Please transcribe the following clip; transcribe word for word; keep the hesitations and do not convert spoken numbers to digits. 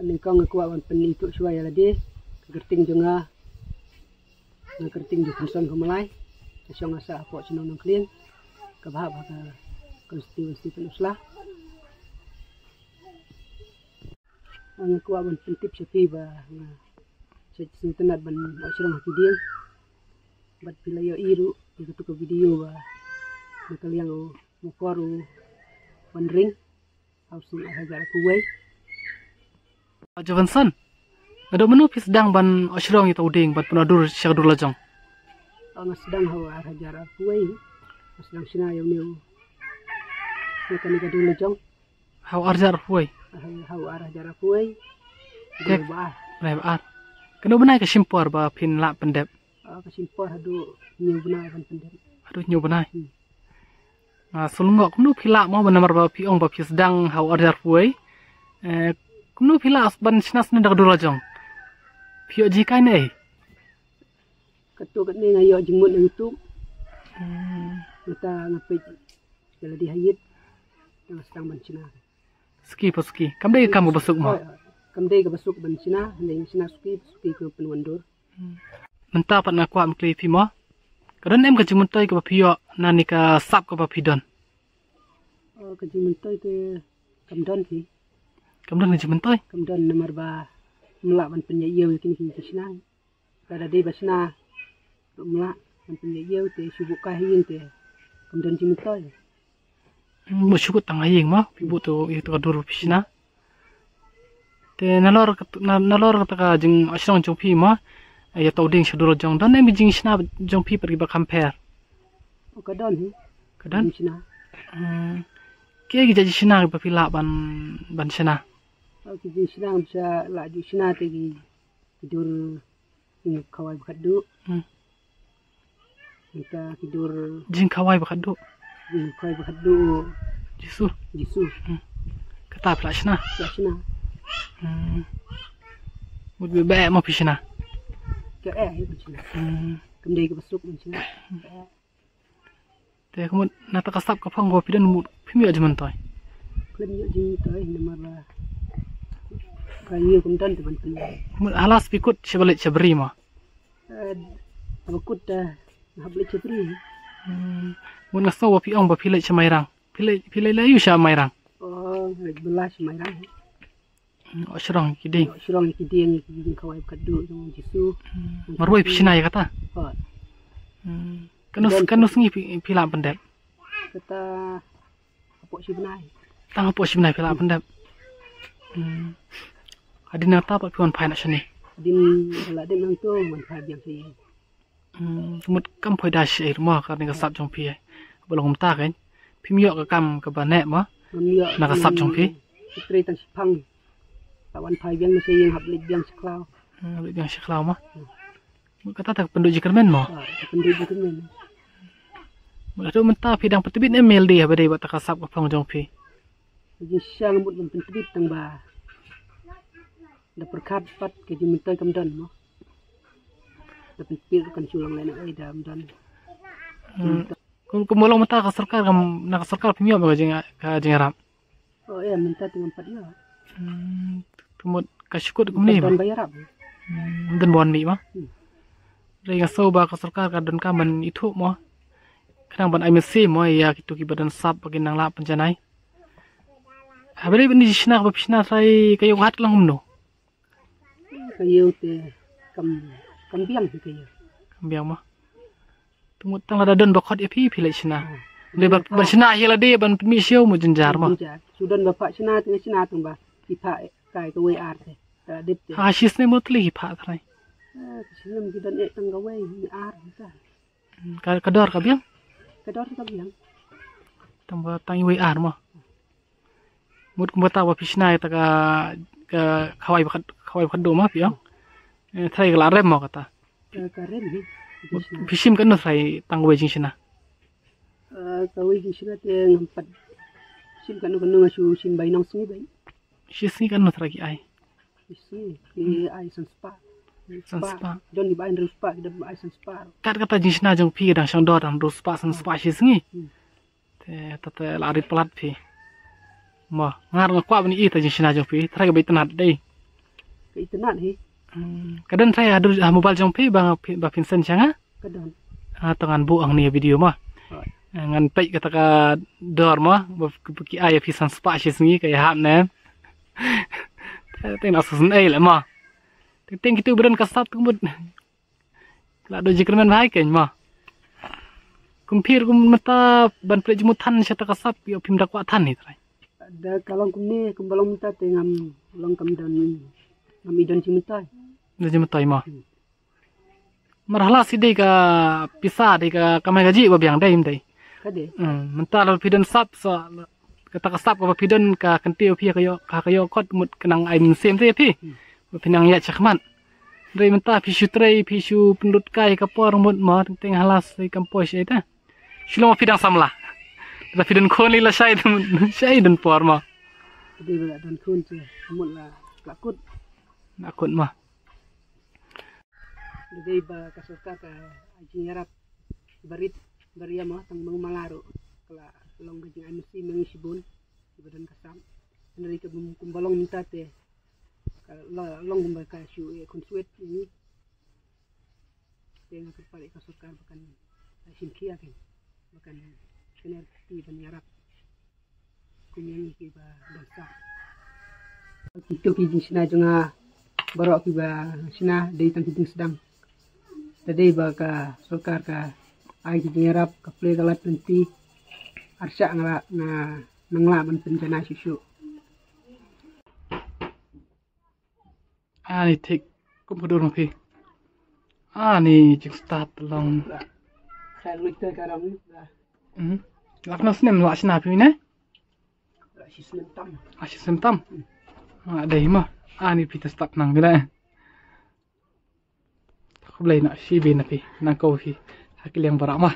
Nyngkong nga kwah ban pynithuh shuwa ïa lade, ka kyrteng jong nga, nga kyrteng Johanson Khumalai, ka shong nga sah hapoh shnong Nongklieng, kaba hap ha ka constituency Pynursla. Nga kwah ban pyntip sha phi ba nga sngewtynnat ban ot shrong ha ki dieng. Bad phi la ïohi ruh ïa katu ka video ba na ka liang u Mukor u Wanring ha u snem ar hajar arphew wei. Johanson, naduh mynno phi sdang ban ot shrong ïa uta u dieng bad pyndur sha ka dur lajong? Nga sdang ha u ar hajar arphew wei. Nga sdang shna ïa une u, ïa kane ka dur lajong. Ha u ar hajar arphew wei? Ha u ar hajar arphew wei. Dur ba ar. Dur ba ar. Kano bnai ka shim por ba phin lah pyndep? Ka shim por haduh hynñiew bnai ban pyndep. Haduh hynñiew bnai. Nga sngewlyngngoh kumno phi lah mo, namar ba phi ong ba phi sdang ha u ar hajar arphew wei. Kumno phi lah ban shna sdang da ka dur lajong? Phi ïoh jinghikai ne ei? Katto katne nga ïoh jingmut na YouTube. Mynta nga peit ïa lade ha ïit, nga sdang ban shna. Suki pa suki. Kam dei ka kam kaba suk mo? Kam dei kaba suk ban shna, hynrei nga shna suki pa suki, ka pynwandur. Mynta pat nga kwah ban kylli phi mo, ka don em ka jingmyntoi kaba phi ïoh na kane ka sap kaba phi don? Ka jingmyntoi te kam don phi. Kam don ka jingmyntoi? Kam don, namar ba ym lah ban pynïaid ïew ïa kine ki shna. Lada dei ba shna ruh ym lah ban pynïaid ïew, te shu buh kai ha ïing te kam don jingmyntoi. Buh shu buh tang ha ïing mo, phi buh tu ïa tu ka dur phi shna. Te nalor nalor kata ka jingshong jong phi mo, ïa uta u dieng sha dur jong, don em ki jingshna jong phi pat kiba kham pher? Ka don hi. Ka don? Jingshna. Ki ei ki jait jingshna kiba phi lah ban ban shna? Ki jingshna ba lah ju shna te ki dur jingkhawai ba khatduh. Mynta ki dur jingkhawai ba khatduh. Jingkhawai ba khatduh. Jisu. Jisu. Kata phi lah shna. Phi lah shna. Mut ba eh mo phi shna. Ka eh hi phi shna. Kam dei kaba suk phi shna. Te kumut na kata ka sap ka phong kaba phi don mut phim ïoh jingmyntoi? Phim ïoh jingmyntoi namar ba ka ïew kam don te ban pynïaid. Mut hala phi kut sha ba leit sha bri mo? Ba kut da hap leit sha bri. Mut nga sngew ba phi ong ba phi leit sha Mairang. Phi leit phi leit la ïu sha Mairang? Oh, leit ba la sha Mairang. Ot shrong ki dieng. Ot shrong ki dieng, ki dieng khawai ba khatduh jong Jisu. Marwei phi shna ïa kata? Hooid. Kano kano sngi phi phi lah pyndep? Kata hapoh shi bnai. Tang hapoh shi bnai phi lah pyndep. Hadien nangta pat phi wan phai noh shane? Hadien la dep nangto wan phai biang sha ïing. Te mut kam poi da shi ei mo kane ka sap jong phi ei. Ba long kumta kein phim ïoh ka kam kaba neh mo na ka sap jong phi. Trei tang shiphang. Ta wan phai biang na sha ïing hap leit biang sha khlaw. Hap leit biang sha khlaw mo. Mut kata ta ka pynduh jingkyrmen mo. Pynduh jingkyrmen. Mut haduh mynta phi dang pyntbit ne em ïalade haba dei bad ta ka sap ka phong jong phi? Jingshisha nga mut ban pyntbit tang ba da pyrkhat pat ka jingmyntoi kam don mo. Da pyntbit kan shu long lehnohei da ym don. Kum kum long mynta ka sorkar kam na ka sorkar phim ïoh ka jing ka jingïarap. Oh ïa mynta te ngam pat ïoh. Te mut ka shu kut kumne ba ïarap. Ym don ba wan mih ba. Hynrei nga sngew ba ka sorkar ka donkam ban ithuh mo. Khnang ban ai mynsiem mo ïa kito kiba don sap ba kin nang lah pynjanai. Haba dei ba ni shna kaba phi shna trai ka ïoh ka hat lang kumno? Ka ïew te kam kam biang hi ka ïew. Kam biang mo. Te mut tang lada don ba khot ïa phi phi leit shna. Dei ba ban shna hi lade ban pynmih siew mo jynjar mo. Jynjar. Shu don ba phah shna te shna tang ba ki phah kai kawei ar te. Ta dep te. Ha shi snem mo tylli ki phah trai? Ki snem ki don eh tang kawei ar ta. Ka ka dor ka biang? Ka dor ka biang. Tang ba tang iwei ar mo. Mut kumba ta ba phi shna ïa ta ka ka khawai ba khat khawai ba khatduh mo phi ong. Trai ka la rem mo kata. Ka rem hi. Phi shim kano trai tang wei jingshna? Kawei jingshna te ngam pat shim kano kano nga shu shim bai nong sngi bai. Shi sngi kano trai ki ai? Shi sngi ki ai san spah. San spah. Don ki ba ai hynriew spah, ki don ba ai san spah. Kat kata jingshna jong phi dang shang dor dang hynriew spah san spah shi sngi. Te ta te la rit palat phi. Mo, nga ruh nga kwah ban ïohi ta jingshna jong phi, trai ka ba itynnad dei. Ka internet hi. Hmm, ka don trai ha dur ha mobile jong phi ba phi, ba phin send sha nga? Ka don. Ah, to ngan buh hangne video mo. Hooid. Ah, ngan peit kata ka dor mo, ba ki ai ïa phi san spah shi sngi ka ïahap ne. Te na sa sngewsih ei leh mo. Te teng kitu ba don ka sap tu mut. La dei jingkyrmen bha ïa kein mo. Kum phi ruh kum mynta ban pynleit jingmut than sha kata ka sap ïoh phim da kwah than hi trai. Da ka long kumne, kumba long mynta te ngam long kam don, ngam i don jingmyntoi. Don jingmyntoi mo. Hmm. Mar hala shi dei ka pisa, dei ka kamai kajih ba biang, dei ym dei? Ka dei. Hmm, mynta lada phi don sap sa, kata ka sap kaba phi don ka kyntiew phi ka ïoh, ka, ka ïoh kot mut ka nang ai mynsiem te phi. Hmm. Ba phi nang ïaid shakhmat. Hynrei mynta phi shu trei, phi shu pynlut kai ka por mut mo, teng teng hala shi kam poi shi te. Shu long phi dang samla. Lada phi don khun lei la shai, shai don por mo. Dei ba la don khun te, mut la, la kut. La kut mo. Dei ba ka sorkar ka ai jingïarap barit, baria mo, tang ba u mala ruh ka la long ka jingai mynsiem ïa ngi shibun, ba don ka sap. Hynrei ka bym, kumba long mynta te, ka la long kumba ka shu ïa khun swet ïa ngi. Te nga kyrpad ïa ka sorkar ba kan, eh, shim khia kein, ba kan kynnoh kti ban ïarap kum ïa ngi kiba don sap. Kito ki jingshna jong nga baroh kiba shna dei tang ki jingsdang. Te dei ba ka sorkar ka ai ki jingïarap, ka plie ka lad lynti. Arshah nga la, nga nang lah ban pynjanai shuh shuh. Ani thik kum ka dur ma phi. Ani jingstad long. Kha lut ka karam ni. Hmm. Lak na snem la shna phi ne? La shi snem tam. La shi snem tam. Ma dei ma. Ani phi ta stad nang phi ne. Khublei na shi bin na phi nang ko phi. Ha ki liang barak ma.